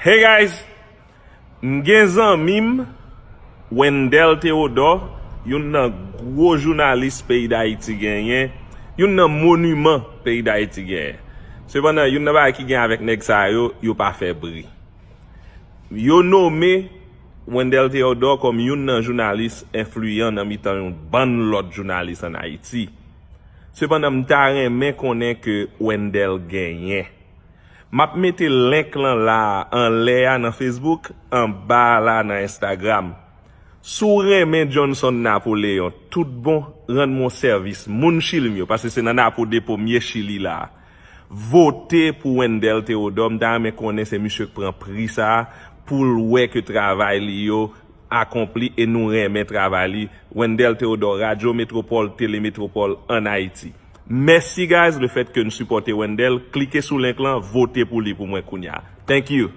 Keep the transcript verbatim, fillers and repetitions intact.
Hey guys, m gen zanmi m, Wendell Theodore, youn nan gwo jounalis peyi Dayiti genyen, youn nan moniman peyi Dayiti genyen. Sepandan, youn nan bagay ki gen avèk nèg sa yo, yo pa fè bri. Yo nome Wendell Theodore kòm youn nan jounalis enfliyan nan mitan yon bann lòt jounalis ann Ayiti. Sepandan, m ta renmen konnen ke Wendell genyen. M ap mete link lan la anlè a nan Facebook, anba a la nan Instagram. Si w renmen Johnson Napoléon tout bon, rann mwen sèvis, moun Chili m yo, paske se nan Napo depo m ye Chili la. Vote pou Wendell Theodore, m ta renmen konnen se misye k pran pri sa a pou l wè ke travay li yo akonpli e nou renmen travay li. Wendell Theodore, Radyo Metropole, Tele Metropole ann Ayiti. Mèsi guys, le fèt ke n sipòte Wendell, klike sou link lan, vote pou li pou mwen kounya. Thank you.